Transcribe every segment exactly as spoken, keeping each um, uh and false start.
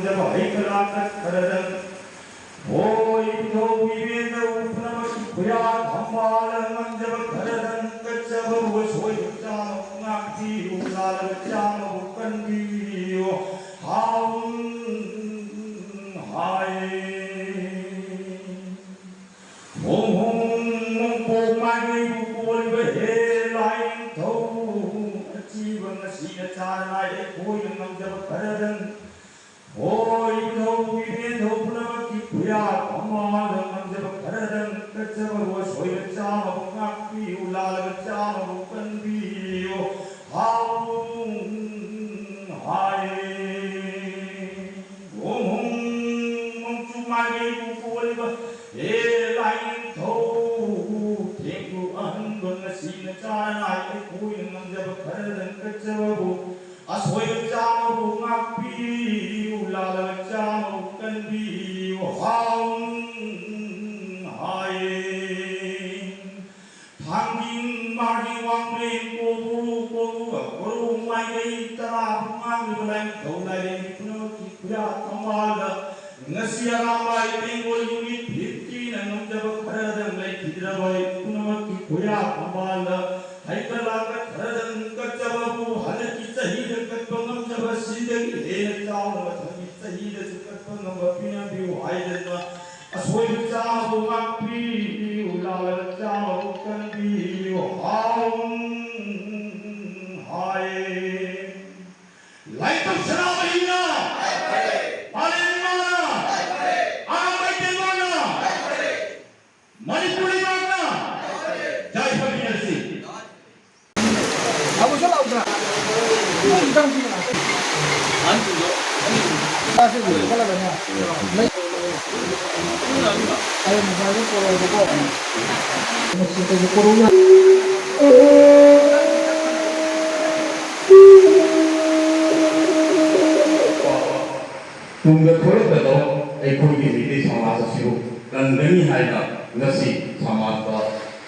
ꯉꯝꯖꯕ ꯍꯩ ꯀꯂꯥ ꯀꯠ ꯈꯔꯗ ꯍꯣꯏ ꯏꯕꯨꯙꯧ ꯏꯕꯦꯟꯙꯧ ꯄꯨꯝꯅꯃꯛꯀꯤ ꯈꯨꯌꯥ ꯊꯝꯕꯥꯜ ꯉꯝꯖꯕ ꯈꯔꯗꯪ ꯀꯠꯆꯕꯕꯨ ꯑꯁꯣꯏꯕ ꯆꯥꯝꯃꯕꯨ ꯉꯥꯛꯄꯤꯌꯨ, ꯂꯥꯜꯂꯕ ꯆꯥꯝꯃꯕꯨ ꯀꯟꯕꯤꯌꯨ꯫ ꯍꯥꯎ ꯍꯥꯏ꯫ ꯍꯣꯡ ꯍꯣꯡ ꯃꯣꯡꯄꯣꯛ ꯃꯥꯏꯀꯩꯕꯨ ꯀꯣꯜꯂꯤꯕ ꯍꯦ ꯂꯥꯏꯅꯤꯡꯊꯧ ꯑꯆꯤꯕ ꯉꯁꯤ ꯅꯆꯥ ꯅꯅꯥꯏ ꯑꯩꯈꯣꯏꯅ ꯉꯝꯖꯕ ꯈꯔꯗꯪ ꯍꯣꯏ ꯏꯕꯨꯙꯧ ꯏꯕꯦꯟꯙꯧ ꯄꯨꯝꯅꯃꯛꯀꯤ ꯈꯨꯌꯥ ꯊꯝꯕꯥꯜꯗ ꯉꯝꯖꯕ ꯈꯔꯗꯪ ꯀꯠꯆꯕꯕꯨ ꯑꯁꯣꯏꯕ ꯆꯥꯝꯃꯕꯨ ꯉꯥꯛꯄꯤꯌꯨ, ꯂꯥꯜꯂꯕ ꯆꯥꯝꯃꯕꯨ ꯀꯟꯕꯤꯌꯨ꯫ ꯍꯥꯎ ꯍꯥꯏ꯫ ꯍꯣꯡ ꯍꯣꯡ ꯅꯣꯡꯆꯨꯞ ꯃꯥꯏꯀꯩꯕꯨ ꯀꯣꯜꯂꯤꯕ ꯍꯦ ꯂꯥꯏꯅꯤꯡꯊꯧ ꯊꯦꯡꯒꯨ ꯑꯍꯟꯕ ꯉꯁꯤ ꯅꯆꯥ ꯅꯅꯥꯏ ꯑꯩꯈꯣꯏꯅ ꯉꯝꯖꯕ ꯈꯔꯗꯪ ꯀꯠꯆꯕꯕꯨ ꯑꯁꯣꯏꯕ ꯆꯥꯝꯃꯕꯨ ꯉꯥꯛꯄꯤꯌꯨ, ꯂꯥꯜꯂꯕ ꯆꯥꯝꯃꯕꯨ ꯀꯟꯕꯤꯌꯨ꯫ ꯍꯥꯎ ꯍꯥꯏ꯫ ꯊꯥꯡꯖꯤꯡ, ꯃꯥꯔꯖꯤꯡ, ꯋꯥꯡꯕ꯭ꯔꯦꯟ, ꯀꯣꯕ꯭ꯔꯨ, ꯀꯣꯕ꯭ꯔꯨ, ꯀꯣꯔꯧ ꯃꯥꯏꯀꯩ ꯇꯔꯥ ꯉꯥꯡꯂꯤꯕ ꯂꯥꯏꯅꯤꯡꯊꯧ ꯂꯥꯏꯔꯦꯝꯕꯤ ꯄꯨꯝꯅꯃꯛꯀꯤ ꯈꯨꯌꯥ ꯊꯝꯕꯥꯜꯗ ꯉꯁꯤ ꯑꯔꯥꯝꯕꯥꯏ ꯕꯦꯡꯒꯣꯜ ꯌꯨꯅꯤꯠ ꯐꯤꯐꯇꯤꯅ ꯉꯝꯖꯕ ꯈꯔꯗꯪ ꯂꯩꯈꯤꯗ꯭ꯔꯕ ꯑꯩ ꯄꯨꯝꯅꯃꯛꯀꯤ ꯈꯨꯌꯥ ꯊꯝꯕꯥꯜꯗ ꯍꯩꯀꯠ ꯂꯥꯡꯀꯠ ꯈꯔꯗꯪ ꯀꯠꯆꯕꯕꯨ ꯍꯟꯗꯛꯀꯤ ꯆꯍꯤꯗ ꯀꯠꯄ ꯉꯝꯖꯕ ꯁꯤꯗꯒꯤ ꯍꯦꯟꯅ ꯆꯥꯎꯅ ꯃꯊꯪꯒꯤ ꯆꯍꯤꯗꯁꯨ ꯀꯠꯄ ꯉꯝꯕ ꯄꯤꯅꯕꯤꯌꯨ ꯍꯥꯏꯗꯅ ꯑꯁꯣꯏꯕ ꯆꯥꯝꯃꯕꯨ ꯉꯥꯛꯄꯤꯌꯨ, ꯂꯥꯜꯂꯕ ꯆꯥꯝꯃꯕꯨ ꯀꯟꯕꯤꯌꯨ꯫ ꯍꯥꯎ ꯍꯥꯏ꯫ ꯂꯥꯏꯊꯧ ꯁꯅꯥꯃꯍꯤꯅ, ꯃꯥꯂꯦꯝ ꯏꯃꯥꯅ, ꯑꯔꯥꯝꯕꯥꯏ ꯇꯦꯡꯒꯣꯠꯅ, ꯃꯅꯤꯄꯨꯔ ꯂꯩꯕꯥꯛꯅ ꯌꯥꯏꯐꯃꯤꯟꯅꯁꯤ꯫ ꯑꯃꯨꯛꯁꯨ ꯂꯥꯎꯗ꯭ꯔꯥ? ꯈꯤꯇꯪ ꯄꯤꯌꯨ꯫ ꯆꯥꯁꯦ, ꯈꯜꯂꯒꯅꯦ꯫ ꯑꯩ ꯉꯁꯥꯏꯗꯣ ꯄꯣꯔꯛꯑꯦꯕꯀꯣ꯫ ꯃꯁꯤ ꯀꯩꯅꯣ ꯄꯣꯔꯛꯎ ꯌꯥ-, ꯇꯨꯡꯗ ꯊꯣꯛꯂꯛꯀꯗꯕ ꯑꯩꯈꯣꯏꯒꯤ ꯃꯤꯇꯩ ꯁꯃꯥꯖ ꯑꯁꯤꯕꯨ ꯀꯟꯒꯅꯤ ꯍꯥꯏꯅ ꯉꯁꯤ ꯁꯃꯥꯖꯇ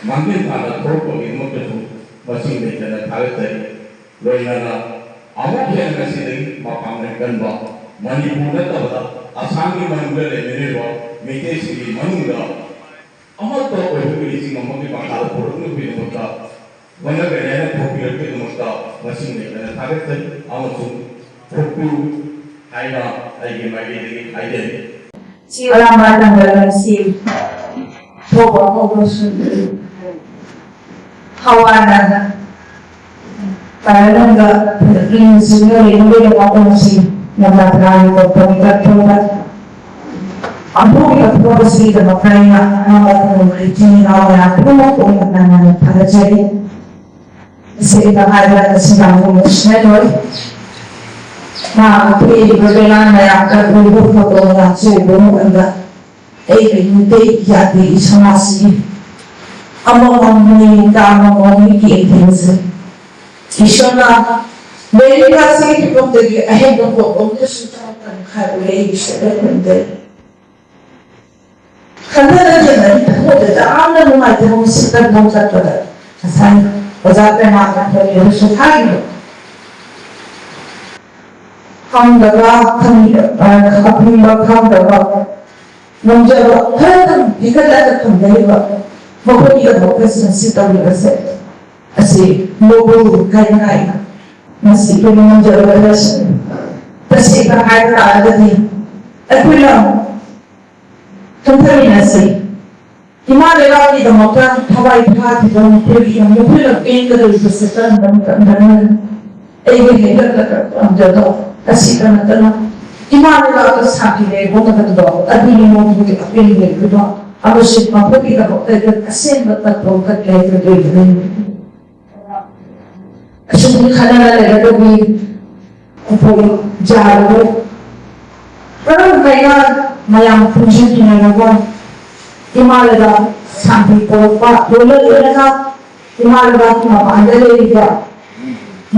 ꯃꯥꯡꯖꯤꯜ ꯊꯥꯅ ꯊꯣꯛꯂꯛꯄꯒꯤꯗꯃꯛꯇꯁꯨ ꯃꯁꯤꯡ ꯂꯩꯇꯅ ꯊꯥꯒꯠꯆꯔꯤ꯫ ꯂꯣꯏꯅꯅ ꯑꯃꯨꯛ ꯍꯦꯟꯅ ꯉꯁꯤꯗꯒꯤ ꯃꯄꯥꯡꯒꯜ ꯀꯟꯕ ꯃꯅꯤꯄꯨꯔ ꯅꯠꯇꯕꯗ ꯑꯁꯥꯝꯒꯤ ꯃꯅꯨꯡꯗ ꯂꯩꯅꯔꯤꯕ ꯃꯤꯇꯩꯁꯤꯡꯒꯤ ꯃꯅꯨꯡꯗ ꯑꯃꯠꯇ ꯑꯣꯏꯕ ꯂꯨꯆꯤꯡ ꯑꯃꯒꯤ ꯃꯈꯥꯗ ꯄꯨꯔꯛꯅꯕꯒꯤꯗꯃꯛꯇ ꯍꯣꯠꯅꯒꯅꯤ ꯍꯥꯏꯅ ꯊꯣꯛꯄꯤꯔꯛꯄꯒꯤꯗꯃꯛꯇ ꯃꯁꯤꯡ ꯂꯩꯇꯅ ꯊꯥꯒꯠꯆꯔꯤ ꯑꯃꯁꯨꯡ ꯊꯣꯛꯄꯤꯌꯨ ꯍꯥꯏꯅ ꯑꯩꯒꯤ ꯃꯥꯏꯀꯩꯗꯒꯤ ꯍꯥꯏꯖꯔꯤ꯫ ꯁꯤ ꯑꯔꯥꯝꯕꯥꯏ ꯇꯝꯕ ꯂꯝꯁꯤ ꯊꯣꯛꯄ ꯍꯧꯕꯁꯨ ꯍꯋꯥꯅ ꯄꯥꯏꯔꯝꯗ ꯄꯨꯛꯅꯤꯡ ꯆꯤꯡꯅ ꯂꯩꯅꯕꯒꯤ ꯋꯥꯐꯝꯁꯤ ꯅꯝꯕꯔ ꯇꯔꯥꯒꯤ ꯄꯣꯠꯇ ꯃꯤꯀꯞ ꯊꯣꯛꯄ ꯑꯃꯨꯛꯀꯤ ꯊꯣꯛꯄꯁꯤꯒꯤꯗꯃꯛꯇ ꯑꯩꯅ ꯑꯉꯝꯕ ꯊꯧꯔꯝ ꯏꯆꯤꯟ ꯏꯅꯥꯎ ꯃꯌꯥꯝ ꯄꯨꯝꯅꯃꯛꯄꯨ ꯅꯝꯅ ꯊꯥꯒꯠꯆꯔꯤ꯫ ꯇꯁꯦꯡꯅ ꯍꯥꯏꯔꯕꯗ ꯁꯤꯗ ꯑꯃꯨꯛ ꯁꯤꯟꯅꯔꯣꯏ꯫ ꯃꯍꯥꯛꯅ ꯊꯣꯛꯏꯕ ꯕꯦꯂꯥꯟ ꯃꯌꯥꯝꯗ ꯎꯕ ꯐꯣꯇꯣ ꯃꯌꯥꯝꯁꯦ ꯎꯕ ꯃꯇꯝꯗ ꯑꯩꯒꯤ ꯃꯤꯇꯩ ꯖꯥꯇꯤꯒꯤ ꯁꯃꯥꯖꯁꯤꯒꯤ ꯑꯃꯃꯝ ꯃꯤꯠꯇ ꯑꯃꯃꯝ ꯃꯤꯠꯌꯦꯡ ꯊꯦꯡꯅꯖꯩ꯫ ꯏꯁꯣꯔꯅ ꯂꯩꯔꯤꯕ ꯑꯁꯤꯒꯤ ꯐꯤꯕꯝꯗꯒꯤ ꯑꯍꯦꯟꯕ ꯄꯣꯠ ꯑꯃꯠꯇꯁꯨ ꯇꯧꯔꯛꯀꯅꯤ ꯍꯥꯏꯕ ꯑꯩꯒꯤ ꯁꯣꯏꯗꯅ ꯈꯟꯖꯩ꯫ ꯈꯟꯊꯅ ꯊꯦꯡꯅꯔꯤ ꯊꯃꯣꯏꯗ ꯌꯥꯝꯅ ꯅꯨꯡꯉꯥꯏꯇꯕ ꯃꯁꯤꯗ ꯂꯧ ꯆꯠꯄꯗ ꯉꯁꯥꯏ ꯑꯣꯖꯥ ꯄ꯭ꯔꯦꯃꯥꯅꯟꯗꯅꯁꯨ ꯍꯥꯏꯈꯤꯕ ꯈꯪꯗꯕ, ꯈꯪ-, ꯑ, ꯑꯄꯨꯝꯕ ꯈꯪꯗꯕ, ꯉꯝꯖꯕ ꯈꯔꯗꯪ ꯍꯦꯟꯒꯠꯂꯒ ꯊꯝꯖꯔꯤꯕ ꯃꯈꯣꯏꯒꯤꯗꯃꯛꯇ ꯁꯤ ꯇꯧꯔꯤꯕꯁꯦ ꯑꯁꯤ ꯅꯣꯕꯜ ꯀꯥꯏꯅ ꯃꯁꯤ ꯑꯩꯈꯣꯏꯅ ꯉꯝꯖꯕ ꯈꯔꯁꯤꯅꯤ꯫ ꯇꯁꯦꯡꯅ ꯍꯥꯏꯕ ꯇꯥꯔꯒꯗꯤ ꯑꯩꯈꯣꯏꯅ ꯈꯟꯊꯃꯤꯟꯅꯁꯤ꯫ ꯏꯃꯥ ꯂꯩꯕꯥꯛꯀꯤꯗꯃꯛꯇ ꯊꯋꯥꯏ ꯊꯥꯈꯤꯕ ꯃꯈꯣꯏꯒꯤ ꯃꯈꯣꯏꯅ ꯄꯦꯟꯒꯗꯧꯔꯤꯕꯁꯦ ꯀꯔꯝꯕ ꯃꯇꯝꯗꯅꯣ? ꯑꯩꯒꯤ ꯍꯦꯛꯇ ꯄꯥꯝꯖꯕ ꯑꯁꯤꯇ ꯅꯠꯇꯅ ꯏꯃꯥ ꯂꯩꯕꯥꯛꯇ ꯁꯥꯟꯇꯤ ꯂꯩꯕ ꯃꯇꯝꯗꯣ ꯑꯗꯨꯒꯤ ꯃꯑꯣꯡꯗꯨꯒꯤ ꯑꯄꯦꯟꯕ ꯂꯩꯕꯗꯣ ꯑꯃꯁꯨꯡ ꯃꯈꯣꯏꯒꯤꯗꯃꯛꯇ ꯑꯁꯦꯡꯕ ꯇꯠꯄ ꯑꯃꯈꯛ ꯂꯩꯖꯗꯣꯏꯕꯅꯤ꯫ ꯑꯁꯨꯝ ꯈꯟꯅꯅ ꯂꯩꯔꯒꯗꯤ ꯑꯩꯈꯣꯏ ꯌꯥꯔꯔꯣꯏ꯫ ꯃꯔꯝ ꯀꯩꯅ ꯃꯌꯥꯝ ꯄꯨꯟꯁꯤꯟꯃꯤꯟꯅꯔꯒ ꯏꯃꯥ ꯂꯩꯕꯥꯛ ꯁꯥꯟꯇꯤ ꯄꯣꯔꯛꯄ ꯂꯣꯏꯅ ꯂꯣꯏꯅꯅ ꯏꯃꯥ ꯂꯩꯕꯥꯛꯀꯤ ꯃꯄꯥꯟꯗ ꯂꯩꯔꯤꯕ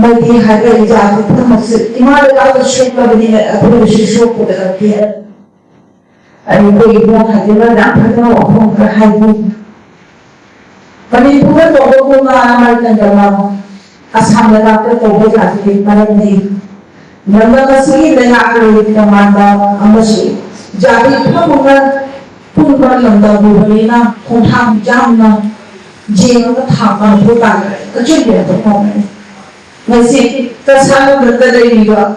ꯃꯩꯇꯩ ꯍꯥꯏꯕ ꯖꯥꯇꯤ ꯄꯨꯝꯅꯃꯛꯁꯦ ꯏꯃꯥ ꯂꯩꯕꯥꯛꯇ ꯁꯣꯛꯂꯕꯅꯤꯅ ꯑꯩꯈꯣꯏꯗꯁꯨ ꯁꯣꯛꯄꯗ ꯅꯠꯇꯦ꯫ ꯑꯩꯈꯣꯏ ꯏꯕꯨꯡ ꯍꯥꯏꯗꯨꯅ ꯌꯥꯝ ꯐꯖꯅ ꯋꯥꯐꯝ ꯈꯔ ꯍꯥꯏꯕꯤ꯫ ꯃꯅꯤꯄꯨꯔꯗ ꯇꯧꯕꯒꯨꯝꯅ ꯑꯃꯔꯤꯀꯥꯟꯗ ꯑꯁꯥꯝ ꯂꯩꯕꯥꯛꯇ ꯇꯧꯕ ꯌꯥꯗꯦ꯫ ꯃꯔꯝꯗꯤ ꯂꯝꯗꯝ ꯑꯁꯤꯒꯤ ꯂꯩꯉꯥꯛ ꯂꯣꯏ ꯇꯣꯉꯥꯟꯕ ꯑꯃꯁꯨꯡ ꯖꯥꯇꯤ ꯄꯨꯝꯅꯃꯛꯅ ꯄꯨꯟꯕ ꯂꯝꯗꯝ ꯑꯣꯏꯕꯅꯤꯅ ꯈꯣꯡꯊꯥꯡ ꯌꯥꯝꯅ ꯌꯦꯡꯉꯒ ꯊꯥꯡꯕ ꯃꯊꯧ ꯇꯥꯈ꯭ꯔꯦ꯫ ꯑꯆꯨꯝꯕ ꯑꯗꯨ ꯐꯥꯎꯕꯅꯤ꯫ ꯉꯁꯤ ꯀꯁꯥꯔ ꯂꯝꯗꯝꯗ ꯂꯩꯔꯤꯕ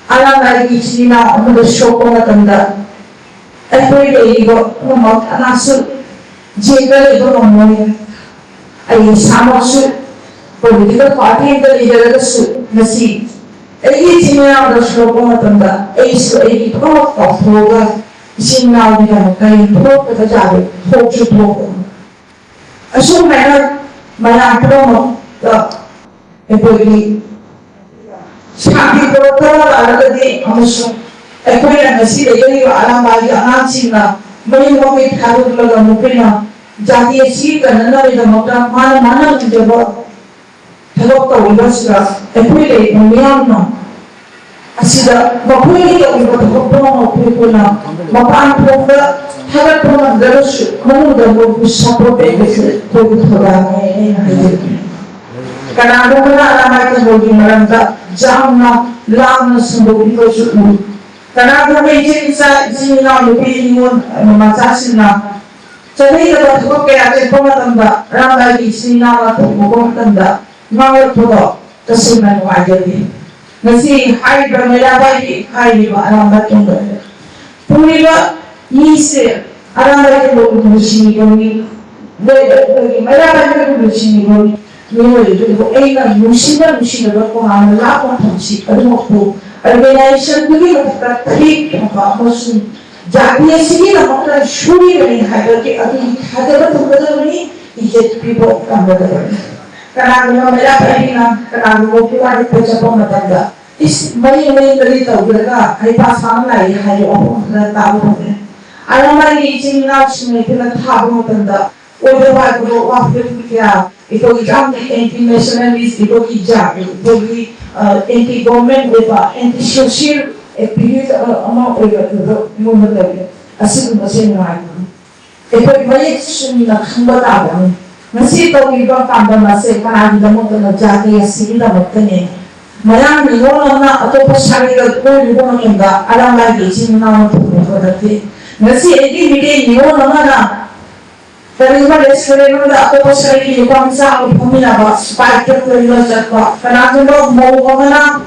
ꯑꯅꯥ ꯂꯥꯏꯒꯤ ꯏꯆꯤꯟ ꯏꯅꯥꯎ ꯑꯃꯗ ꯁꯣꯛꯄ ꯃꯇꯝꯗ ꯑꯩꯈꯣꯏ ꯂꯩꯔꯤꯕ ꯄꯨꯝꯅꯃꯛ ꯑꯅꯥꯁꯨ ꯖꯦꯜꯗ ꯂꯩꯕ ꯉꯝꯃꯣꯏ꯫ ꯑꯩ ꯏꯁꯥꯃꯛꯁꯨ ꯄꯣꯂꯤꯇꯤꯀꯦꯜ ꯄꯥꯔꯇꯤ ꯑꯃꯗ ꯂꯩꯖꯔꯒꯁꯨ ꯉꯁꯤ ꯑꯩꯒꯤ ꯏꯆꯤꯟ ꯏꯅꯥꯎꯗ ꯁꯣꯛꯄ ꯃꯇꯝꯗ ꯑꯩꯁꯨ ꯑꯩꯒꯤ ꯄꯨꯝꯅꯃꯛ ꯀꯥꯎꯊꯣꯛꯑꯒ ꯏꯆꯤꯟ ꯏꯅꯥꯎꯒꯤꯗꯃꯛꯇ ꯑꯩ ꯊꯣꯛꯄꯗ ꯌꯥꯔꯦ, ꯊꯣꯛꯁꯨ ꯊꯣꯛꯄ꯫ ꯑꯁꯨꯝꯍꯥꯏꯅ ꯃꯌꯥꯝ ꯄꯨꯝꯅꯃꯛꯇ ꯑꯩꯈꯣꯏꯒꯤ ꯁꯥꯟꯇꯤ ꯄꯨꯔꯛꯇꯕ ꯇꯥꯔꯒꯗꯤ ꯑꯃꯁꯨꯡ ꯑꯩꯈꯣꯏꯅ ꯉꯁꯤ ꯂꯩꯖꯔꯤꯕ ꯑꯔꯥꯝꯕꯥꯏꯒꯤ ꯑꯉꯥꯡꯁꯤꯡꯅ ꯃꯌꯨꯝ ꯃꯀꯩ ꯊꯥꯗꯣꯛꯂꯒ ꯃꯈꯣꯏꯅ ꯖꯥꯇꯤ ꯑꯁꯤ ꯀꯟꯅꯅꯕꯒꯤꯗꯃꯛꯇ ꯃꯥꯅ ꯃꯥꯅ ꯉꯝꯖꯕ ꯊꯕꯛ ꯇꯧꯔꯤꯕꯁꯤꯗ ꯑꯩꯈꯣꯏ ꯂꯩꯔꯤꯕ ꯃꯤꯌꯥꯝꯅ ꯑꯁꯤꯗ ꯃꯈꯣꯏꯒꯤ ꯇꯧꯔꯤꯕ ꯊꯕꯛ ꯄꯨꯝꯅꯃꯛ ꯑꯩꯈꯣꯏꯅ ꯃꯄꯥꯟ ꯊꯣꯡꯗ ꯊꯥꯒꯠꯄ ꯉꯝꯗ꯭ꯔꯒꯁꯨ ꯃꯅꯨꯡꯗ ꯃꯣꯏꯕꯨ ꯁꯞꯄꯣꯔꯠ ꯇꯧꯕꯁꯨ ꯑꯩꯈꯣꯏꯒꯤ ꯊꯧꯗꯥꯡꯅꯤ ꯍꯥꯏꯅ ꯍꯥꯏꯖꯅꯤꯡꯏ꯫ ꯀꯅꯥꯒꯨꯝꯕꯅ ꯑꯅꯥ ꯂꯥꯏꯌꯦꯡꯕꯒꯤ ꯃꯔꯝꯗ ꯌꯥꯝꯅ ꯂꯥꯡꯅ ꯁꯟꯗꯣꯛꯂꯤꯕꯁꯨ ꯎꯏ꯫ ꯀꯅꯥꯒꯨꯝꯕ ꯏꯆꯤꯟ ꯏꯆꯥ, ꯏꯆꯤꯟ ꯏꯅꯥꯎ, ꯅꯨꯄꯤ ꯏꯉꯣꯟ ꯃꯆꯥꯁꯤꯡꯅ ꯆꯠꯅꯤꯡꯗꯕ ꯊꯕꯛ ꯀꯌꯥ ꯆꯠꯄ ꯃꯇꯝꯗ ꯑꯔꯥꯝꯕꯥꯏꯒꯤ ꯏꯆꯤꯟ ꯏꯅꯥꯎꯅ ꯊꯣꯡꯕ ꯃꯇꯝꯗ ꯉꯥꯡꯂꯛꯄꯗꯣ ꯇꯁꯦꯡꯅ ꯅꯨꯡꯉꯥꯏꯖꯗꯦ꯫ ꯉꯁꯤ ꯍꯥꯏꯔꯤꯕ ꯃꯩꯔꯥꯕꯥꯏꯒꯤ ꯍꯥꯏꯔꯤꯕ ꯑꯔꯥꯝꯕꯥꯏ ꯊꯣꯡꯕ ꯄꯨꯔꯤꯕ ꯃꯤꯁꯦ ꯑꯔꯥꯝꯕꯥꯏ ꯊꯣꯡꯕ ꯅꯨꯡꯁꯤꯕ ꯃꯤ, ꯃꯩꯔꯥꯕꯥꯏ ꯊꯣꯡꯕ ꯅꯨꯡꯁꯤꯕ ꯃꯤ, ꯃꯤꯑꯣꯏ ꯑꯗꯨꯕꯨ ꯑꯩꯅ ꯅꯨꯡꯁꯤꯅ ꯅꯨꯡꯁꯤꯅꯕ ꯇꯣꯉꯥꯟꯅ ꯂꯥꯞꯅ ꯊꯝꯁꯤ꯫ ꯑꯗꯨꯃꯛꯄꯨ ꯑꯣꯔꯒꯅꯥꯏꯖꯦꯁꯟꯗꯨꯒꯤ ꯃꯊꯛꯇ ꯇꯔꯦꯠ ꯊꯣꯛꯄ ꯑꯃꯁꯨꯡ ꯖꯥꯇꯤ ꯑꯁꯤꯒꯤꯗꯃꯛꯇ ꯁꯨꯔꯤꯕꯅꯤ ꯍꯥꯏꯕꯒꯤ ꯑꯗꯨꯒꯤ ꯊꯥꯖꯕ ꯊꯝꯒꯗꯕꯅꯤ, ꯏꯖꯠ ꯄꯤꯕ ꯇꯝꯒꯗꯕꯅꯤ꯫ ꯀꯅꯥꯒꯨꯝꯕ ꯃꯩꯔꯥ ꯄꯥꯏꯕꯤꯅ ꯀꯅꯥꯒꯨꯝꯕ ꯋꯥꯔꯤ ꯆꯠꯄ ꯃꯇꯝꯗ, "ꯏꯁ, ꯃꯔꯤ ꯃꯔꯤ ꯃꯔꯤ ꯇꯧꯗ꯭ꯔꯒ ꯍꯩꯄꯥ ꯁꯥꯕ ꯂꯥꯛꯏ" ꯍꯥꯏꯕ ꯋꯥꯐꯝ ꯈꯔ ꯇꯥꯕ ꯐꯪꯉꯦ꯫ ꯑꯗꯨꯅ ꯃꯥꯒꯤ ꯏꯆꯤꯟ ꯏꯅꯥꯎꯁꯤꯡ ꯑꯩꯈꯣꯏꯅ ꯊꯥꯕ ꯃꯇꯝꯗ ꯑꯣꯏꯗ ꯄꯥꯗꯕ ꯋꯥꯐꯝ ꯀꯌꯥ ꯑꯩꯈꯣꯏꯒꯤ ꯌꯥꯝꯅ ꯑꯦꯟꯇꯤ ꯅꯦꯁꯅꯦꯂꯤꯁ, ꯑꯩꯈꯣꯏꯒꯤ ꯖꯥꯠ, ꯑꯩꯈꯣꯏꯒꯤ ꯑꯦꯟꯇꯤ ꯒꯣꯔꯃꯦꯟ ꯑꯣꯏꯕ, ꯑꯦꯟꯇꯤ ꯁꯣꯁꯤꯌꯦꯜ ꯑꯦꯛꯇꯤꯚꯤꯁ ꯑꯃ ꯑꯣꯏꯕ ꯑꯩꯉꯣꯟꯗ ꯇꯧꯋꯦ꯫ ꯑꯁꯤꯒꯨꯝꯕꯁꯦ ꯅꯨꯡꯉꯥꯏꯇꯕꯅꯤ꯫ ꯑꯩꯈꯣꯏ ꯃꯌꯦꯛ ꯁꯦꯡꯅ ꯈꯪꯕ ꯇꯥꯕꯅꯤ꯫ ꯉꯁꯤ ꯇꯧꯔꯤꯕ ꯄꯥꯟꯗꯝ ꯑꯁꯦ ꯀꯅꯥꯒꯤꯗꯃꯛꯇꯅꯣ? ꯖꯥꯇꯤ ꯑꯁꯤꯒꯤꯗꯃꯛꯇꯅꯦ꯫ ꯃꯌꯥꯝ ꯅꯤꯉꯣꯜ ꯑꯃꯅ ꯑꯇꯣꯞꯄ ꯁꯥꯒꯩꯗ ꯀꯣꯏꯔꯨꯕ ꯃꯇꯝꯗ ꯑꯔꯥꯝꯕꯥꯏꯒꯤ ꯏꯆꯤꯟ ꯏꯅꯥꯎꯅ ꯐꯪꯕ ꯅꯠꯇꯦ꯫ ꯉꯁꯤ ꯑꯩꯒꯤ ꯃꯤꯇꯩ ꯅꯤꯉꯣꯜ ꯑꯃꯅ ꯀꯔꯤꯒꯨꯝꯕ ꯔꯦꯁꯇꯨꯔꯦꯟ ꯑꯃꯗ ꯑꯇꯣꯞꯄ ꯁꯥꯒꯩꯒꯤ ꯅꯨꯄꯥ ꯃꯆꯥ ꯑꯃ ꯐꯝꯃꯤꯟꯅꯕ, ꯁꯤꯐꯥꯏ ꯀꯣꯏꯕ ꯆꯠꯄ, ꯀꯅꯥꯒꯨꯝꯕ ꯃꯧ ꯑꯃꯅ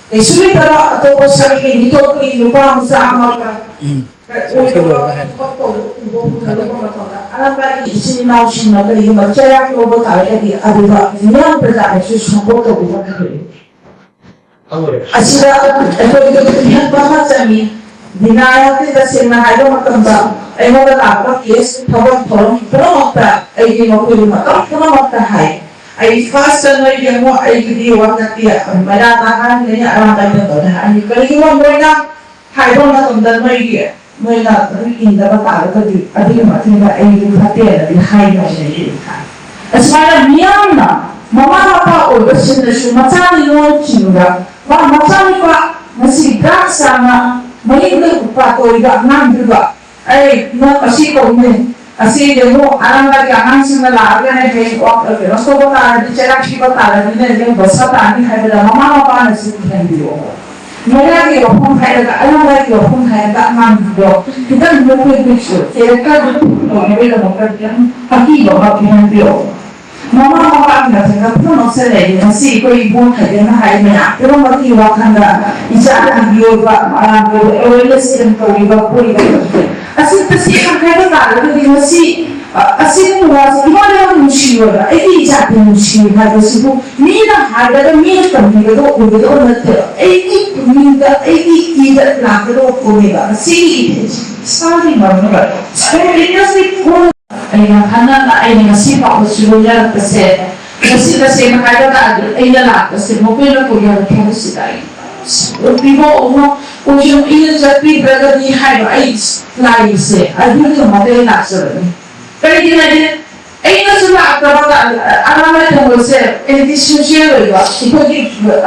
ꯀꯩꯁꯨ ꯂꯩꯇꯕ ꯑꯇꯣꯞꯄ ꯁꯥꯒꯩꯒꯤ ꯃꯤꯇꯣꯞꯀꯤ ꯅꯨꯄꯥ ꯃꯆꯥ ꯑꯃꯒ ꯊꯕꯛ ꯇꯧꯕ ꯎꯕ ꯎꯅꯔꯨꯕ ꯃꯇꯝꯗ ꯑꯔꯥꯝꯕꯥꯏꯒꯤ ꯏꯆꯤꯟ ꯏꯅꯥꯎꯁꯤꯡꯅ ꯀꯔꯤꯒꯨꯝꯕ ꯆꯩꯔꯥꯛ ꯂꯧꯕ ꯇꯥꯔꯒꯗꯤ ꯑꯗꯨꯗ ꯃꯤꯌꯥꯝ ꯄ꯭ꯔꯖꯥꯅꯁꯨ ꯁꯄꯣꯔꯠ ꯇꯧꯕꯤꯕ ꯍꯥꯏꯕꯅꯤ꯫ ꯑꯁꯤꯗ ꯑꯩꯈꯣꯏꯒꯤ ꯈꯪꯍꯟꯕ ꯑꯃ ꯆꯪꯉꯤ꯫ ꯕꯤꯅꯥꯌꯥꯗꯤ ꯇꯁꯦꯡꯅ ꯍꯥꯏꯕ ꯃꯇꯝꯗ ꯑꯩꯉꯣꯟꯗ ꯂꯥꯛꯄ ꯀꯦꯁ, ꯊꯕꯛ ꯊꯧꯔꯝ ꯄꯨꯝꯅꯃꯛꯇ ꯑꯩꯒꯤ ꯃꯈꯣꯏꯒꯤ ꯃꯇꯝ ꯄꯨꯝꯅꯃꯛꯇ ꯍꯥꯏ꯫ ꯑꯩ ꯐꯥꯔꯁꯇ ꯅꯣꯏ ꯌꯦꯡꯉꯣ, ꯑꯩꯒꯤꯗꯤ ꯋꯥ ꯅꯠꯇꯦ, ꯃꯩꯔꯥ ꯅꯍꯥꯟ ꯑꯩꯅ ꯑꯔꯥꯝꯕꯥꯏꯗ ꯇꯧꯔꯦ꯫ ꯑꯩ ꯀꯔꯤꯒꯨꯝꯕ ꯃꯣꯏꯅ ꯍꯥꯏꯕ ꯃꯇꯝꯗ ꯅꯣꯏꯒꯤ, ꯅꯣꯏꯅ ꯑꯗꯨ ꯏꯟꯗꯕ ꯇꯥꯔꯒꯗꯤ ꯑꯗꯨꯒꯤ ꯃꯇꯨꯡꯗ ꯑꯩꯗꯤ ꯐꯠꯇꯦꯅꯗꯤ ꯍꯥꯏꯅꯕꯅꯦ꯫ ꯑꯁꯨꯃꯥꯏꯅ ꯃꯤꯌꯥꯝꯅ, ꯃꯃꯥ ꯃꯄꯥ ꯑꯣꯏꯕꯁꯤꯡꯅꯁꯨ ꯃꯆꯥꯒꯤ ꯂꯣꯟꯁꯤꯡꯗ, ꯃꯥ ꯃꯆꯥꯅꯨꯄꯥ ꯉꯁꯤ ꯗ꯭ꯔꯒꯁ ꯆꯥꯅ ꯃꯌꯨꯝꯗ ꯄꯥꯇꯣꯏꯗ ꯑꯉꯥꯡꯗꯨꯗ, "ꯑꯩ ꯅꯪ ꯑꯁꯤ ꯇꯧꯅꯤ, ꯑꯁꯤ ꯌꯦꯡꯉꯨ, ꯑꯔꯥꯝꯕꯥꯏꯒꯤ ꯑꯉꯥꯡꯁꯤꯡꯅ ꯂꯥꯛꯑꯒꯅꯦ ꯍꯌꯦꯡ ꯋꯥꯛ ꯀꯩꯅꯣ ꯇꯧꯕ ꯇꯥꯔꯗꯤ, ꯆꯩꯔꯥꯛ ꯄꯤꯕ ꯇꯥꯔꯗꯤꯅꯦ, ꯅꯪ ꯕꯁ ꯇꯥꯔꯅꯤ" ꯍꯥꯏꯕꯗ ꯃꯃꯥ ꯃꯄꯥꯅꯁꯨ ꯀꯤꯍꯟꯕꯤꯌꯣ꯫ ꯃꯌꯥꯒꯤ ꯋꯥꯐꯝ ꯍꯥꯏꯔꯒ, ꯑꯔꯥꯝꯕꯥꯏꯒꯤ ꯋꯥꯐꯝ ꯍꯥꯏꯔꯒ ꯑꯉꯥꯡꯗꯣ ꯈꯤꯇꯪ ꯅꯈꯣꯏꯒꯤꯁꯨ ꯀꯦꯔꯦꯛꯇꯔꯗꯨ ꯇꯧꯅꯕꯒꯤꯗꯃꯛꯇ ꯈꯤꯇꯪ ꯑꯀꯤꯕ ꯑꯃ ꯄꯤꯍꯟꯕꯤꯌꯣ꯫ ꯃꯃꯥ ꯃꯄꯥꯒꯤ ꯃꯊꯛꯇ ꯄꯨꯝꯅꯃꯛꯁꯦ ꯂꯩꯔꯦ꯫ ꯉꯁꯤ ꯑꯩꯈꯣꯏ ꯏꯕꯣꯛ ꯈꯥꯏꯗꯦꯝꯅ ꯍꯥꯏ ꯃꯌꯥꯝ ꯄꯨꯝꯅꯃꯛꯀꯤ ꯋꯥꯈꯜꯗ ꯏꯆꯥꯒꯤ ꯑꯣꯏꯕ, ꯑꯉꯥꯡꯒꯤ ꯑꯣꯏꯕ awareness ꯁꯦꯝ ꯇꯧꯔꯤꯕ, ꯄꯨꯔꯤꯕ ꯑꯁꯤ ꯇꯁꯦꯡꯅ ꯍꯥꯏꯕ ꯇꯥꯔꯒꯗꯤ ꯉꯁꯤ, ꯑ, ꯑꯁꯤꯒꯨꯝꯕ ꯋꯥꯁꯦ ꯏꯃꯥꯅ ꯌꯥꯝ ꯅꯨꯡꯁꯤꯔꯣꯏꯕ, ꯑꯩꯒꯤ ꯏꯆꯥꯗꯤ ꯅꯨꯡꯁꯤ ꯍꯥꯏꯕꯁꯤꯕꯨ ꯃꯤꯅ ꯍꯥꯏꯔꯒ, ꯃꯤꯅ ꯇꯝꯕꯤꯔꯒ ꯑꯣꯏꯒꯗꯧꯕ ꯅꯠꯇꯦꯕ꯫ ꯑꯩꯒꯤ ꯄꯨꯛꯅꯤꯡꯗ, ꯑꯩꯒꯤ ꯏꯗ ꯂꯥꯛꯀꯗꯧꯕ ꯄꯣꯠꯅꯦꯕ꯫ ꯃꯁꯤꯒꯤ ꯏꯁꯥꯒꯤ ꯃꯔꯝꯗ ꯁ꯭ꯄꯣꯟꯇꯦꯅꯤꯌꯁꯂꯤ ꯊꯣꯛꯂꯛ-, ꯑꯩꯅ ꯈꯟꯅꯕ, ꯑꯩꯅ ꯉꯁꯤ ꯐꯥꯎꯕꯁꯨ ꯂꯣꯏꯅꯔꯛꯄꯁꯦ, ꯉꯁꯤ ꯇꯁꯦꯡꯅ ꯍꯥꯏꯕ ꯇꯥꯔꯗꯤ ꯑꯩꯅ ꯂꯥꯛꯄꯁꯦ ꯃꯈꯣꯏꯅ ꯀꯣꯏꯅꯔꯛꯄ ꯍꯥꯏꯕꯁꯤꯗ ꯑꯩ ꯄꯤꯕ ꯑꯃ ꯑꯣꯏꯁꯅꯨ, ꯏꯅ ꯆꯠꯄꯤꯗ꯭ꯔꯒꯗꯤ ꯍꯥꯏꯕ ꯑꯩ ꯂꯥꯛꯏꯁꯦ ꯑꯗꯨꯒꯤꯗꯃꯛꯇ ꯑꯩ ꯂꯥꯛꯆꯕꯅꯤ꯫ ꯀꯔꯤꯒꯤꯅꯣ ꯍꯥꯏꯗꯤ ꯑꯩꯅꯁꯨ ꯂꯥꯛꯇꯕꯗ ꯑꯔꯥꯃꯥꯏ ꯊꯣꯡꯕꯁꯦ ꯑꯦꯟꯇꯤ ꯁꯣꯁꯤꯌꯦꯜ ꯑꯣꯏꯕ, ꯑꯩꯈꯣꯏꯒꯤ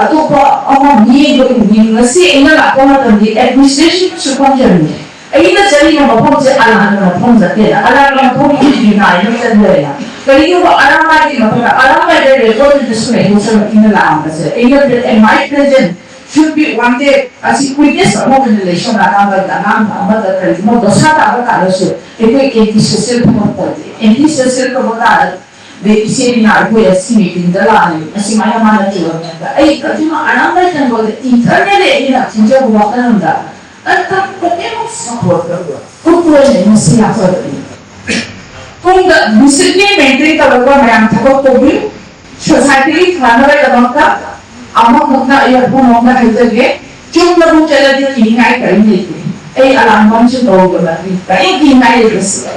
ꯑꯇꯣꯞꯄ ꯑꯃ ꯃꯤꯑꯣꯏꯕ ꯎꯕꯤ꯫ ꯉꯁꯤ ꯑꯩꯅ ꯂꯥꯛꯄ ꯃꯇꯝꯗꯤ ꯑꯦꯗꯃꯤꯅꯤꯁꯇ꯭ꯔꯦꯁꯟꯁꯨ ꯐꯪꯖꯔꯝꯃꯤ꯫ ꯑꯩꯅ ꯆꯠꯂꯤꯕ ꯃꯐꯝꯁꯦ ꯑꯔꯥꯟꯕ ꯃꯐꯝ ꯅꯠꯇꯦꯅ, ꯑꯔꯥꯟꯕ ꯃꯐꯝ ꯏꯗ꯭ꯔꯤꯅ ꯑꯩꯅ ꯆꯠꯂꯦꯅ꯫ ꯀꯔꯤꯒꯨꯝꯕ ꯑꯔꯥꯃꯥꯏꯒꯤ ꯃꯐꯝꯗ, ꯑꯔꯥꯃꯥꯏꯗ ꯔꯦꯀꯣꯔꯗꯁꯨ ꯂꯩꯍꯧꯁꯕ ꯑꯩꯅ ꯂꯥꯛꯑꯝꯕꯁꯦ꯫ ꯑꯩꯅ at my present should be one day ꯑꯁꯤ ꯋꯤꯛꯅꯦꯁ ꯑꯃ ꯑꯣꯏꯅ ꯂꯩꯁꯣꯟ ꯑꯔꯥꯃꯥꯏꯒꯤ ꯑꯉꯥꯡ ꯑꯃꯗ ꯀꯔꯤꯒꯨꯝꯕ ꯗꯣꯁꯥ ꯇꯥꯕ ꯇꯥꯔꯁꯨ ꯑꯩꯈꯣꯏ ꯑꯦꯟꯇꯤ ꯁꯣꯁꯤꯌꯦꯜ ꯊꯕꯛ ꯇꯧꯗꯦ꯫ ꯑꯦꯟꯇꯤ ꯁꯣꯁꯤꯌꯦꯜ ꯊꯕꯛ ꯇꯥꯔ ꯑꯗꯩ ꯏꯆꯦ ꯔꯤꯅꯥ ꯑꯩꯈꯣꯏ ꯑꯁꯤ ꯃꯤꯇꯤꯡꯗ ꯂꯥꯛꯑꯅꯤ, ꯑꯁꯨꯃꯥꯏꯅ ꯃꯥꯅ ꯆꯨꯔꯝꯃꯦ꯫ ꯑꯩ ꯑꯗꯨꯃ ꯑꯔꯥꯝꯕꯥꯏ ꯇꯦꯡꯒꯣꯜꯗ ꯏꯟꯇꯔꯅꯦꯜꯂꯤ ꯑꯩꯅ ꯈꯟꯖꯕ ꯋꯥꯈꯜꯂꯣꯟꯗ ꯑꯇ ꯈꯨꯗꯤꯡꯃꯛ ꯁꯄꯣꯔꯠ ꯇꯧꯕ ꯀꯨꯞꯄꯣꯏꯅ ꯃꯁꯤ ꯂꯥꯛꯆꯕꯅꯤ꯫ ꯇꯨꯡꯗ ꯗꯤꯁꯤꯄ꯭ꯂꯤꯟ ꯃꯦꯟꯇꯦꯟ ꯇꯧꯔꯒ ꯃꯌꯥꯝ ꯊꯕꯛ ꯇꯧꯕꯤꯌꯨ꯫ ꯁꯣꯁꯥꯏꯇꯤ ꯐꯅꯕꯒꯤꯗꯃꯛꯇ ꯑꯃꯃꯝꯅ ꯑꯌꯥꯝꯕ ꯃꯑꯣꯡꯗ ꯍꯥꯏꯖꯒꯦ꯫ ꯆꯨꯝꯅꯕꯨ ꯆꯠꯂꯗꯤ ꯀꯤꯅꯤꯡꯉꯥꯏ ꯀꯔꯤꯝ ꯂꯩꯇꯦ꯫ ꯑꯩ ꯑꯂꯥꯟꯕ ꯑꯃꯁꯨ ꯇꯧꯔꯨꯕ ꯅꯠꯇꯦ꯫ ꯀꯔꯤꯝ ꯀꯤꯅꯤꯡꯉꯥꯏ ꯂꯩꯇꯦ ꯁꯤꯗ꯫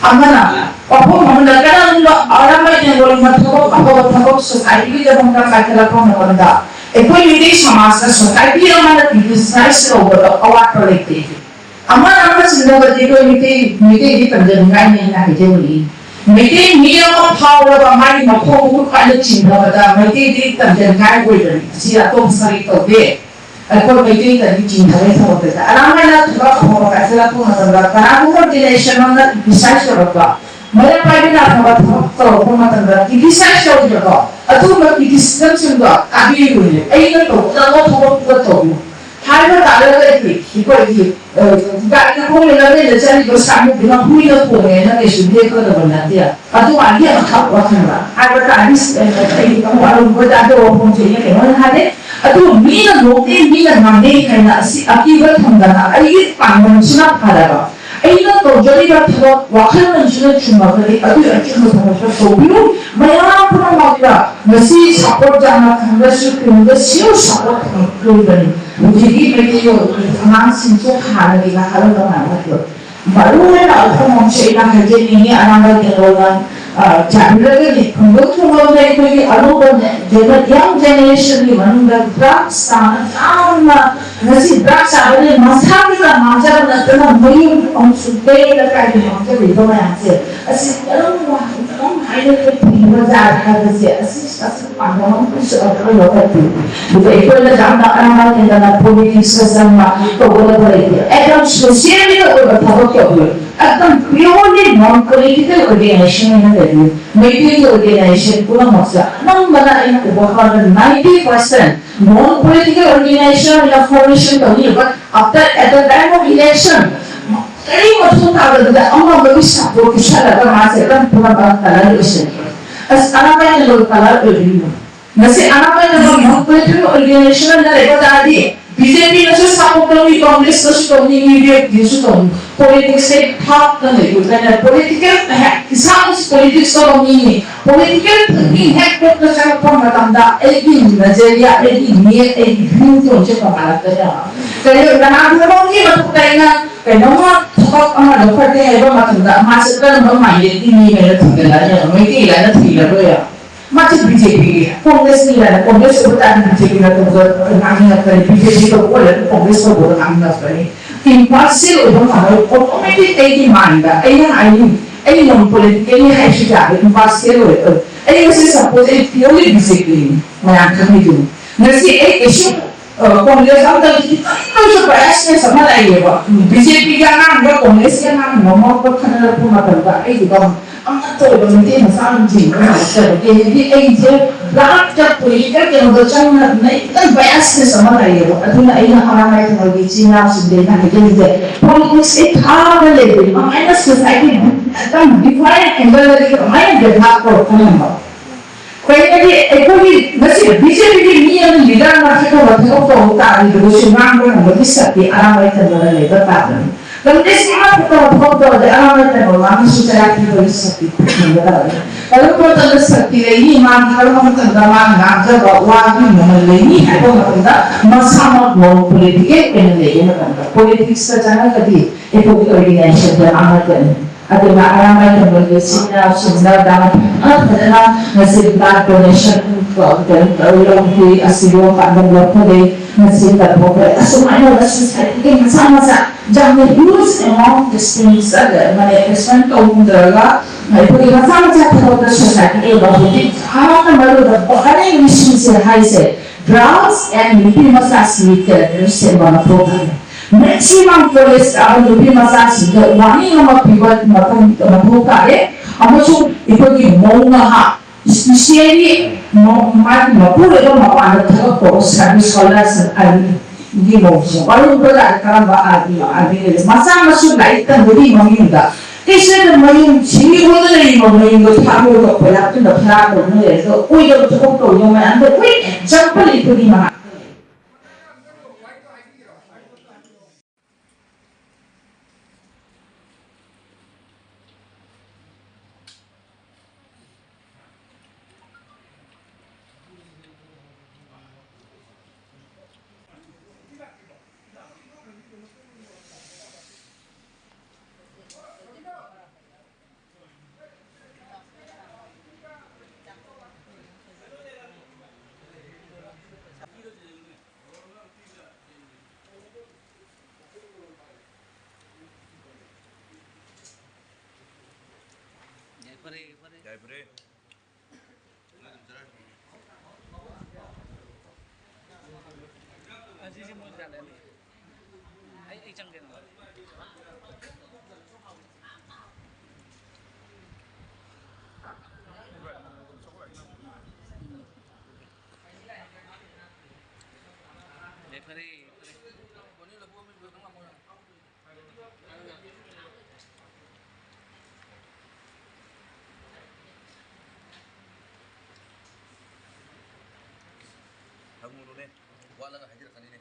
ꯑꯃꯅ ꯋꯥꯐꯝ ꯑꯃꯗ ꯀꯅꯥꯒꯨꯝꯕ ꯑꯔꯥꯃꯥꯏ ꯇꯦꯡꯒꯣꯜꯒꯨꯝꯕ ꯊꯕꯛ ꯑꯐꯕ ꯊꯕꯛ ꯁꯣꯁꯥꯏꯇꯤꯒꯤꯗꯃꯛꯇ ꯄꯥꯏꯈꯠꯂꯛꯄ ꯃꯇꯝꯗ ꯑꯩꯈꯣꯏ ꯃꯤꯇꯩ ꯁꯃꯥꯖꯇ ꯁꯣꯁꯥꯏꯇꯤ ꯑꯃꯅ ꯀ꯭ꯔꯤꯇꯤꯁꯥꯏꯁ ꯇꯧꯕꯗ ꯑꯋꯥꯠꯄ ꯂꯩꯇꯦ꯫ ꯑꯃꯅ ꯑꯃ ꯆꯤꯡꯅꯕꯗꯤ ꯑꯩꯈꯣꯏ ꯃꯤꯇꯩ, ꯃꯤꯇꯩꯗꯤ ꯇꯝꯖꯅꯤꯡꯉꯥꯏꯅꯤ ꯍꯥꯏꯅ ꯍꯥꯏꯖꯅꯤꯡꯏ꯫ ꯃꯩꯇꯩ ꯃꯤ ꯑꯃ ꯐꯥꯎꯔꯕ ꯃꯥꯒꯤ ꯃꯈꯣꯡ ꯃꯈꯨꯠ ꯄꯥꯏꯅ ꯆꯤꯡꯅꯕꯗ ꯃꯩꯇꯩꯗꯤ ꯇꯝꯖꯅꯤꯡꯉꯥꯏ ꯑꯣꯏꯕꯅꯤ꯫ ꯑꯁꯤ ꯑꯇꯣꯞꯄ ꯁꯥꯒꯩ ꯇꯧꯗꯦ꯫ ꯑꯩꯈꯣꯏ ꯃꯩꯇꯩꯗꯗꯤ ꯆꯤꯡꯅꯕꯒꯤ ꯊꯕꯛꯇ ꯑꯔꯥꯃꯥꯏꯅ ꯊꯕꯛ ꯑꯐꯕ ꯄꯥꯏꯈꯠꯂꯛꯄ ꯃꯇꯝꯗ ꯀꯅꯥꯒꯨꯝꯕ ꯔꯤꯂꯦꯁꯟ ꯑꯃꯅ ꯀ꯭ꯔꯤꯇꯤꯁꯥꯏꯁ ꯇꯧꯔꯛꯄ, ꯃꯌꯥꯝ ꯄꯥꯏꯕꯤꯅ ꯑꯐꯕ ꯊꯕꯛ ꯇꯧꯔꯛꯄ ꯃꯇꯝꯗ ꯀ꯭ꯔꯤꯇꯤꯁꯥꯏꯁ ꯇꯧꯔꯤꯕꯗꯣ, ꯑꯗꯨꯒꯨꯝꯕ ꯀ꯭ꯔꯤꯇꯤꯁꯤꯖꯝꯁꯤꯡꯗꯣ ꯇꯥꯕꯤꯔꯨꯅꯦ꯫ ꯑꯩꯅ ꯇꯧꯒꯗꯕ ꯊꯕꯛꯇꯨꯗ ꯇꯧꯕꯤꯌꯨ ꯍꯥꯏꯕ ꯇꯥꯔꯒꯗꯤ ꯑꯩꯈꯣꯏꯒꯤ, ꯑ, ꯒꯥꯔꯤ ꯊꯧꯕ ꯂꯝꯕꯦꯟꯗ ꯆꯠꯂꯤꯕ ꯁꯥꯃꯨꯗꯨꯅ ꯍꯨꯏꯅ ꯈꯣꯡꯉꯦꯅ ꯀꯩꯁꯨ ꯂꯦꯞꯀꯗꯕ ꯅꯠꯇꯦ꯫ ꯑꯗꯨ ꯃꯥꯒꯤ ꯑꯃꯈꯛ ꯋꯥꯈꯜꯗ ꯍꯥꯏꯕ ꯇꯥꯔꯗꯤ, ꯑ, ꯑꯩ ꯑꯃꯨꯛ ꯑꯔꯨꯕ ꯇꯥꯗꯦ ꯋꯥꯐꯝꯁꯦ ꯑꯩꯅ ꯀꯩꯅꯣ ꯑꯣꯏꯅ ꯍꯥꯏꯔꯦ꯫ ꯑꯗꯨ ꯃꯤꯅ ꯅꯣꯛꯅꯩ, ꯃꯤꯅ ꯉꯥꯡꯅꯩ ꯍꯥꯏꯅ ꯑꯁꯤ ꯑꯀꯤꯕ ꯊꯝꯗꯅ ꯑꯩꯒꯤ ꯄꯥꯡꯒꯜꯁꯤꯅ ꯐꯔꯕ, ꯑꯩꯅ ꯇꯧꯖꯔꯤꯕ ꯊꯕꯛ ꯋꯥꯈꯜꯂꯣꯟꯁꯤꯅ ꯆꯨꯝꯃꯕꯗꯤ ꯑꯗꯨꯒꯤ ꯑꯆꯨꯝꯕ ꯊꯕꯛꯇ ꯇꯧꯕꯤꯌꯨ꯫ ꯃꯌꯥꯝ ꯄꯨꯝꯅꯃꯛꯇ ꯉꯁꯤ ꯁꯄꯣꯔꯠ ꯌꯥꯝꯅ ꯐꯪꯗ꯭ꯔꯁꯨ ꯇꯨꯡꯗ ꯁꯤꯌꯣꯔ ꯁꯄꯣꯔꯠ ꯐꯪꯂꯛꯇꯣꯔꯤꯕꯅꯤ꯫ ꯍꯧꯖꯤꯛꯀꯤ ꯃꯩꯇꯩꯂꯣꯟ ꯑꯉꯥꯡꯁꯤꯡꯁꯨ ꯍꯥꯟꯅꯒꯤ ꯅꯍꯥꯔꯣꯜꯒ ꯃꯥꯟꯅꯗꯦ꯫ ꯃꯔꯨꯑꯣꯏꯅ ꯑꯩꯈꯣꯏ ꯃꯣꯝꯁꯦ ꯑꯩꯅ ꯍꯥꯏꯖꯅꯤꯡꯉꯤ, ꯑꯉꯥꯡꯒ ꯀꯩꯅꯣꯒ, ꯑ, ꯆꯥꯕꯤꯔꯒꯗꯤ ꯈꯨꯡꯒꯪ ꯈꯨꯡꯒꯪꯗ ꯑꯩꯈꯣꯏꯒꯤ ꯑꯅꯧꯕ ꯖꯦꯅꯦ-, ꯌꯪ ꯖꯦꯅꯦꯔꯦꯁꯟꯒꯤ ꯃꯅꯨꯡꯗ ꯗ꯭ꯔꯒꯁ ꯆꯥꯅ ꯌꯥꯝꯅ, ꯉꯁꯤ ꯗ꯭ꯔꯒꯁ ꯆꯥꯕꯗꯤ ꯃꯁꯥꯒꯤꯗ ꯃꯥꯡꯖꯕ ꯅꯠꯇꯅ ꯃꯌꯨꯝ ꯑꯃꯁꯨꯡ ꯀꯩꯔꯣꯜ ꯂꯩꯀꯥꯏꯒꯤ ꯃꯥꯡꯖꯔꯤꯕ ꯃꯌꯥꯝꯁꯦ ꯑꯁꯤ ꯀꯔꯝ ꯀꯔꯝ ꯍꯥꯏꯅ ꯕꯖꯥꯔ ꯍꯥꯏꯕꯁꯦ ꯑꯁꯤ ꯑꯁꯤ ꯄꯥꯟꯗꯝ ꯑꯃ ꯄꯨꯟꯁꯤꯜꯂꯒ ꯂꯧꯈꯠꯄꯤ꯫ ꯑꯗꯨꯒ ꯑꯩꯈꯣꯏꯅ ꯌꯥꯝꯅ ꯑꯔꯥꯡꯕ ꯊꯦꯡꯅꯅ ꯄꯣꯂꯤꯇꯤꯛꯁꯇ ꯆꯪꯕ ꯇꯧꯒꯗꯕ ꯂꯩꯇꯦ꯫ ꯑꯦꯛꯗꯝ ꯁꯣꯁꯤꯌꯦꯜꯒꯤ ꯑꯣꯏꯕ ꯊꯕꯛ ꯇꯧꯕꯤꯌꯨ꯫ ꯑꯦꯛꯗꯝ ꯄꯤꯌꯣꯔꯂꯤ ꯅꯣꯟ ꯄꯣꯂꯤꯇꯤꯀꯦꯜ ꯑꯣꯔꯒꯦꯅꯥꯏꯖꯦꯁꯟ ꯑꯣꯏꯅ ꯂꯩꯕꯤꯌꯨ꯫ ꯃꯩꯇꯩꯒꯤ ꯑꯣꯔꯒꯦꯅꯥꯏꯖꯦꯁꯟ ꯄꯨꯝꯅꯃꯛꯁꯦ ꯑꯅꯝꯕꯅ ꯑꯩꯅ ꯎꯕ ꯐꯥꯎꯕꯗ ꯅꯥꯏꯟꯇꯤ ꯄꯥꯔꯁꯦꯟ ꯅꯣꯟ ꯄꯣꯂꯤꯇꯤꯀꯦꯜ ꯑꯣꯔꯒꯦꯅꯥꯏꯖꯦꯁꯟ ꯑꯣꯏꯅ ꯐꯣꯔꯃꯦꯁꯟ ꯇꯧꯅꯤ꯫ But after, at the time of election, ꯀꯔꯤ ꯃꯊꯧ ꯇꯥꯗꯕꯗ ꯑꯃꯃꯒꯤ ꯁꯞꯄꯣꯔꯠ ꯄꯤꯁꯜꯂꯒ ꯃꯥꯁꯦ ꯑꯗꯨꯝ ꯄꯨꯝꯅꯃꯛ ꯀꯂꯔ ꯑꯣꯏꯁꯟꯈ꯭ꯔꯦ꯫ ꯑꯁ, ꯑꯔꯥꯕꯥꯏ ꯀꯂꯔ ꯑꯣꯏꯕꯤꯌꯨ꯫ ꯉꯁꯤ ꯑꯔꯥꯕꯥꯏ ꯀꯂꯔ ꯅꯣꯟ ꯄꯣꯂꯤꯇꯤꯀꯦꯜ ꯑꯣꯔꯒꯦꯅꯥꯏꯖꯦꯁꯟ ꯑꯃ ꯂꯩꯕ ꯇꯥꯔꯗꯤ ꯕꯤ ꯖꯦ ꯄꯤꯅꯁꯨ ꯁꯞꯄꯣꯔꯠ ꯇꯧꯏ, ꯀꯣꯡꯒ꯭ꯔꯦꯁꯅꯁꯨ ꯇꯧꯅꯤ, ꯌꯨ ꯗꯤ ꯑꯦꯐꯅꯁꯨ ꯇꯧꯅꯤ꯫ ꯄꯣꯂꯤꯇꯤꯛꯁꯁꯦ ꯊꯥꯞꯅ ꯂꯩꯕ ꯀꯥꯏꯅ ꯄꯣꯂꯤꯇꯤꯀꯦꯜ ꯍꯦꯛ ꯏꯁꯥꯃꯛꯁꯨ ꯄꯣꯂꯤꯇꯤꯛꯁ ꯇꯧꯕ ꯃꯤꯅꯤ꯫ ꯄꯣꯂꯤꯇꯤꯀꯦꯜ ꯊꯤꯡꯀꯤꯡ ꯍꯦꯛ ꯀꯣꯛꯇ ꯆꯪꯉꯛꯄ ꯃꯇꯝꯗ ꯑꯩꯒꯤ ꯅꯖꯔꯤꯌꯥ, ꯑꯩꯒꯤ ꯅꯤꯌꯠ, ꯑꯩꯒꯤ ꯚ꯭ꯌꯨ ꯄꯣꯏꯟꯠꯁꯦ ꯇꯣꯉꯥꯜꯂꯛꯀꯅꯦꯕ꯫ ꯀꯔꯤ ꯀꯅꯥꯒꯨꯝꯕ ꯃꯤ ꯑꯃ ꯊꯣꯛꯂꯛꯑꯦꯅ ꯀꯩꯅꯣꯝꯃ ꯊꯕꯛ ꯑꯃ ꯂꯧꯈꯠꯀꯦ ꯍꯥꯏꯕ ꯃꯇꯝꯗ ꯃꯥꯁꯦ ꯀꯔꯝꯕ ꯃꯥꯏꯟꯗꯦꯠꯀꯤ ꯃꯤ ꯍꯥꯏꯅ ꯊꯤꯒꯠꯂꯛꯑꯅꯦꯕ? ꯃꯩꯇꯩ ꯍꯥꯏꯅ ꯊꯤꯔꯔꯣꯏꯕ꯫ ꯃꯥꯁꯦ ꯕꯤ ꯖꯦ ꯄꯤꯒꯤ, ꯀꯣꯡꯒ꯭ꯔꯦꯁꯀꯤ ꯍꯥꯏꯅ, ꯀꯣꯡꯒ꯭ꯔꯦꯁ ꯑꯣꯏꯕ ꯇꯥꯔꯗꯤ ꯕꯤ ꯖꯦ ꯄꯤꯅ ꯇꯧꯕ ꯉꯥꯡꯅꯤꯡꯉꯛꯀꯅꯤ, ꯕꯤ ꯖꯦ ꯄꯤ ꯇꯧꯕ ꯑꯣꯏꯔꯗꯤ ꯀꯣꯡꯒ꯭ꯔꯦꯁ ꯇꯧꯕꯗ ꯉꯥꯡꯅꯤꯡꯉꯛꯀꯅꯤ꯫ ꯏꯝꯄꯥꯔꯁꯤꯌꯦꯜ ꯑꯣꯏꯕ ꯉꯝꯃꯔꯣꯏ꯫ ꯑꯣꯇꯣꯃꯦꯇꯤꯛ ꯑꯩꯒꯤ ꯃꯥꯏꯟꯗ ꯑꯩꯅ ꯍꯥꯏꯅꯤꯡ, ꯑꯩ ꯅꯣꯟ ꯄꯣꯂꯤꯇꯤꯀꯦꯜꯅꯤ ꯍꯥꯏꯁꯨ ꯌꯥꯔꯦ, ꯏꯝꯄꯥꯔꯁꯤꯌꯦꯜ ꯑꯣꯏꯔꯣꯏ꯫ ꯑꯩ ꯉꯁꯤ ꯁꯄꯣꯖ ꯑꯩ ꯄꯤꯌꯣꯔꯂꯤ ꯕꯤ ꯖꯦ ꯄꯤꯅꯤ, ꯃꯌꯥꯝ ꯈꯪꯉꯤꯗꯨꯅꯤ꯫ ꯉꯁꯤ ꯑꯩ ꯀꯩꯁꯨ, ꯑ, ꯀꯣꯡꯒ꯭ꯔꯦꯁ ꯑꯝꯇ ꯈꯤꯇꯪ ꯑꯣꯏꯔꯁꯨ ꯕꯥꯏꯑꯁꯅꯦꯁ ꯑꯃ ꯂꯩꯌꯦꯕ꯫ ꯕꯤ ꯖꯦ ꯄꯤꯒꯤ ꯑꯉꯥꯡꯒ ꯀꯣꯡꯒ꯭ꯔꯦꯁꯀꯤ ꯑꯉꯥꯡꯒ ꯃꯃꯧꯒ ꯈꯟꯅꯔꯛꯄ ꯃꯇꯝꯗ ꯑꯩꯒꯤꯗꯣ ꯑꯃꯠꯇ ꯑꯣꯏꯕ ꯃꯩꯇꯩ ꯃꯆꯥ ꯑꯃ ꯆꯤꯡꯕ ꯉꯝꯃꯛꯇꯕꯒꯤ, ꯍꯥꯏꯗꯤ ꯑꯩꯁꯦ ꯕ꯭ꯂꯥꯠꯇ ꯄꯣꯂꯤꯇꯤꯀꯦꯜ ꯀꯩꯅꯣꯗ ꯆꯪꯅ ꯈꯤꯇꯪ ꯕꯥꯏꯑꯁꯅꯦꯁ ꯑꯃ ꯂꯩꯌꯦꯕ꯫ ꯑꯗꯨꯅ ꯑꯩꯅ ꯑꯉꯥꯡ ꯍꯥꯏꯗꯅꯒꯤ ꯏꯆꯤꯟ ꯏꯅꯥꯎꯁꯤꯡꯗ ꯑꯩꯅ ꯍꯥꯏꯖꯅꯤꯡꯁꯦ, ꯄꯣꯂꯤꯇꯤꯛꯁꯁꯦ ꯊꯥꯕ ꯂꯩꯕꯅꯤ꯫ ꯀꯃꯥꯏꯅ ꯁꯣꯁꯥꯏꯇꯤ ꯑꯦꯛꯗꯝ ꯗꯤꯐꯥꯏꯟ ꯑꯦꯡꯒꯜꯗꯒꯤ ꯀꯃꯥꯏꯅ ꯗꯦꯚꯂꯞ ꯇꯧꯔꯛꯄ ꯉꯝꯕ? ꯀꯩꯅꯣꯗꯤ ꯑꯩꯈꯣꯏꯒꯤ ꯉꯁꯤ ꯕꯤ ꯖꯦ ꯄꯤꯒꯤ ꯃꯤ ꯑꯃ ꯂꯤꯗꯔ ꯑꯃ ꯊꯕꯛ ꯇꯧꯕ ꯇꯥꯔꯤꯕꯗꯨꯁꯨ ꯉꯥꯡꯕ ꯉꯝꯕꯒꯤ ꯁꯛꯇꯤ ꯑꯔꯥꯡꯕ ꯏꯊꯟꯗꯅ ꯂꯩꯕ ꯇꯥꯕꯅꯤ꯫ ꯀꯪꯒ꯭ꯔꯦꯁꯀꯤ ꯃꯥ ꯊꯕꯛ ꯇꯧꯕꯗ ꯑꯔꯥꯡꯕ ꯏꯊꯟꯗ ꯉꯥꯡꯕꯁꯨ ꯆꯔꯥꯛ ꯄꯤꯕꯒꯤ ꯁꯛꯇꯤ ꯐꯪꯕ ꯇꯥꯕꯅꯤ꯫ ꯀꯔꯝꯕ ꯃꯇꯝꯗ ꯁꯛꯇꯤ ꯂꯩꯅꯤ? ꯃꯥ ꯀꯔꯝꯕ ꯃꯇꯝꯗ ꯃꯥ ꯉꯥꯡꯖꯕ ꯋꯥꯒꯤ ꯃꯃꯜ ꯂꯩꯅꯤ ꯍꯥꯏꯕ ꯃꯇꯝꯗ ꯃꯁꯥꯃꯛ ꯅꯣꯟ ꯄꯣꯂꯤꯇꯤꯀꯦꯜ ꯑꯣꯏꯅ ꯂꯩꯕ ꯃꯇꯝꯗ, ꯄꯣꯂꯤꯇꯤꯛꯁꯇ ꯆꯪꯉꯒꯗꯤ ꯑꯩꯈꯣꯏꯒꯤ ꯑꯣꯔꯒꯦꯅꯥꯏꯖꯦꯁꯟꯗ ꯑꯃꯠꯇꯅꯤ꯫ ꯑꯗꯨꯅ ꯑꯔꯥꯡꯕ ꯏꯊꯟꯗ ꯁꯤꯅ ꯁꯤꯡꯅꯕꯗ ꯐꯖꯅ ꯉꯁꯤ ꯕ꯭ꯂꯥꯠ ꯗꯣꯅꯦꯁꯟ ꯀꯩꯅꯣ ꯂꯧꯈꯤ, ꯑꯁꯤꯕꯨ ꯄꯥꯟꯗꯝ ꯂꯧꯈꯠꯂꯦ꯫ ꯃꯁꯤ ꯂꯧꯊꯣꯛꯈ꯭ꯔꯦ꯫ ꯑꯁꯨꯃꯥꯏꯅ ꯑꯣꯏꯅ ꯁꯣꯁꯥꯏꯇꯤꯒꯤ ꯃꯆꯥ ꯃꯆꯥ ꯌꯥꯝꯅ ꯍ꯭ꯌꯨꯖ ꯑꯦꯃꯥꯎꯟ ꯗꯤꯁꯇꯤꯡꯁ ꯃꯦꯅꯤꯐꯦꯁꯃꯦꯟ ꯇꯧꯗ꯭ꯔꯒ ꯑꯩꯈꯣꯏꯒꯤ ꯃꯆꯥ ꯃꯆꯥ ꯊꯕꯛꯇ ꯁꯣꯁꯥꯏꯇꯤꯒꯤ ꯂꯧꯊꯣꯛꯈꯤ꯫ ꯍꯥꯟꯅ ꯃꯔꯨꯗ ꯍꯔꯦꯛ ꯃꯤꯁꯤꯡꯁꯦ ꯍꯥꯏꯁꯦ ꯗ꯭ꯔꯥꯎꯁ ꯑꯦꯟ ꯅꯨꯄꯤ ꯃꯆꯥꯁꯤꯡꯒꯤ ꯀꯦꯔꯤꯌꯔ ꯁꯦꯝꯕ ꯃꯊꯧ ꯇꯥꯏ꯫ ꯃꯦꯛꯁꯤꯃꯝ ꯀꯣꯂꯦꯖ ꯑꯃ ꯅꯨꯄꯤ ꯃꯆꯥꯁꯤꯡꯗ ꯋꯥꯔꯅꯤꯡ ꯑꯃ ꯄꯤꯕ ꯃꯊꯧ ꯃꯊꯧ ꯇꯥꯔꯦ꯫ ꯑꯃꯁꯨꯡ ꯑꯩꯈꯣꯏꯒꯤ ꯃꯧ ꯅꯍꯥ ꯏꯁꯄꯤꯁꯤꯌꯦꯜꯂꯤ ꯃꯥꯒꯤ ꯃꯄꯨꯔꯣꯏꯕ ꯃꯄꯥꯟꯗ ꯊꯕꯛ ꯇꯧꯕ ꯁꯥꯔꯚꯤꯁ ꯍꯣꯜꯗꯔꯁꯤꯡ ꯑꯅꯤꯒꯤ ꯃꯧꯁꯤꯡ ꯑꯔꯨꯕ ꯂꯥꯏꯔꯤꯛ ꯇꯝꯕ ꯑꯥꯔꯕꯤ ꯑꯥꯔꯕꯤ ꯂꯩꯔꯦ꯫ ꯃꯆꯥ ꯃꯁꯨ ꯂꯥꯏꯔꯤꯛ ꯇꯝꯕꯒꯤ ꯃꯃꯤꯡꯗ ꯀꯩꯁꯨ ꯃꯌꯨꯝ ꯁꯤꯃꯤꯒꯣꯟꯗ ꯂꯩꯔꯤꯕ ꯃꯌꯨꯝꯗꯣ ꯊꯥꯡꯒꯣꯜꯒ ꯀꯣꯏꯂꯥꯞꯇꯨꯅ ꯐꯂꯥ ꯇꯧꯗꯨꯅ ꯂꯩꯔꯦ꯫ ꯑꯗꯣ ꯑꯣꯏꯗꯕ ꯊꯕꯛ ꯇꯧꯕ ꯃꯌꯥꯝꯗꯣ ꯀꯨꯏ ꯑꯦꯛꯖꯥꯝꯄꯜ ꯑꯩꯈꯣꯏꯒꯤ ꯃꯍꯥꯛ ꯌꯥꯏꯐꯔꯦ, ꯌꯥꯏꯐꯔꯦ꯫ ꯌꯥꯏꯐꯔꯦ꯫ ꯑꯁꯤꯁꯤ ꯃꯣꯏ ꯖꯥꯠ ꯑꯅꯤ꯫ ꯑꯩ, ꯑꯩ ꯆꯪꯒꯦ ꯅꯪ꯫ ꯌꯥꯏꯐꯔꯦ, ꯌꯥꯏꯐꯔꯦ꯫ ꯍꯪꯉꯨꯔꯣꯅꯦ꯫ ꯋꯥꯠꯂꯒ ꯍꯥꯏꯖꯔꯛꯀꯅꯤꯅꯦ꯫